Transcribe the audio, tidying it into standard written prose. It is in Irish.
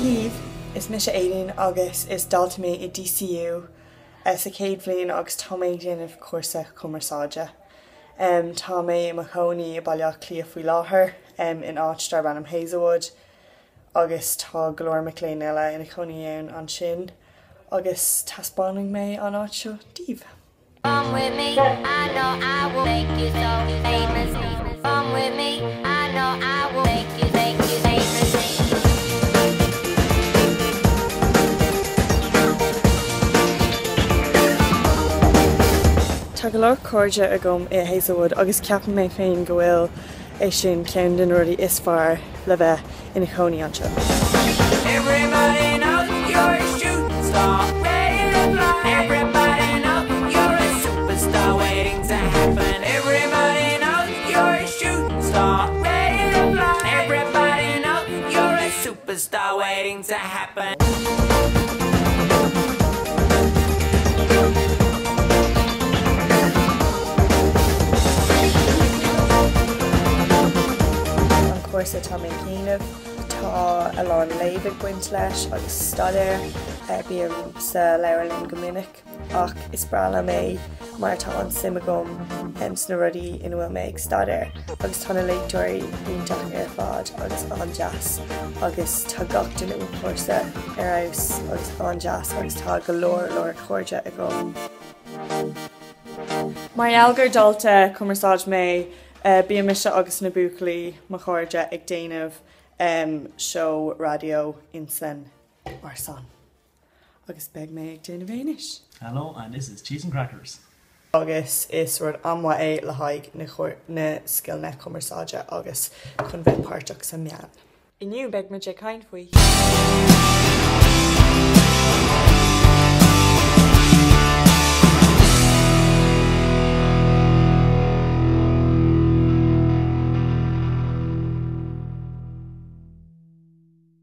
Dia dhaoibh, is mise Aideen agus is dalta mé i DCU sa chéad bhliain agus tá mé ag déanamh cúrsa cumarsáide. Tá mé i mo chónaí i Baile Átha Cliath faoi láthair, in áit darb ainm Hazelwood agus tá go leor mic léinn eile ina chónaí ann ansin agus taispeánfaidh mé an áit seo daoibh. Tá go leor cairde agam i Hazelwood agus ceapaim mé féin go bhfuil é sin ceann de na rudaí is fearr le bheith ina chónaí anseo. An cúrsa atá mé ag dhéanamh, tá a lán léamh ag baint leis agus staidéar. Bím sa leabharlann go minic ach is breá liom é mar tá an-suim agam sna rudaí ina bhfuil mé ag staidéar agus tá na léachtóirí iontach ar fad agus an-deas agus tá gach duine i mo chúrsa ar fheabhas agus an-deas agus tá go leor leor cairde agam. Mar gheall gur dalta cumarsáid mé, bíonn mise agus na buachaillí, mo chairde, ag déanamh seó raidió insan árasán. Agus beidh mé ag déanamh é anois. Hello and this is Cheese and Crackers. Agus is rud an-mhaith é le haghaidh na scileanna cumarsáide agus chun bheith páirteach sa meán. Inniu beidh muid ag caint faoi.